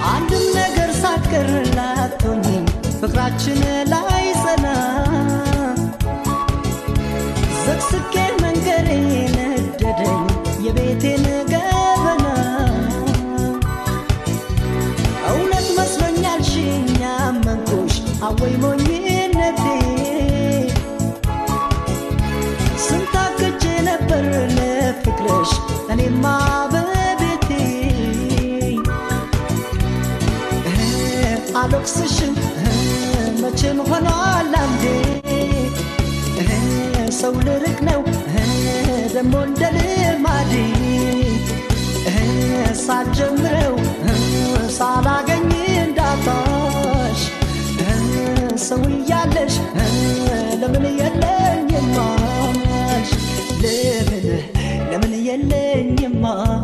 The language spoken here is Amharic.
አንድም ነገር ሳትቀር ላቶኝ ፍቅራችን ላይ ጸና፣ ዘቅዝቄ መንገሬ ነደደኝ የቤቴን ገበና። እውነት መስሎኛል ሽኛ አመንኩሽ አወይ ሞኝነቴ፣ ስንታክቼ ነበር ለፍቅርሽ እኔማ በቤቴ። አልወቅስሽም መቼም ሆኗል አንዴ፣ ሰው ልርቅ ነው ደሞ እንደ ልማዴ። ሳልጀምረው ሳላገኝ እንዳጣሽ፣ ሰው እያለሽ ለምን የለኝማሽ? ለምን ለምን የለኝማሽ?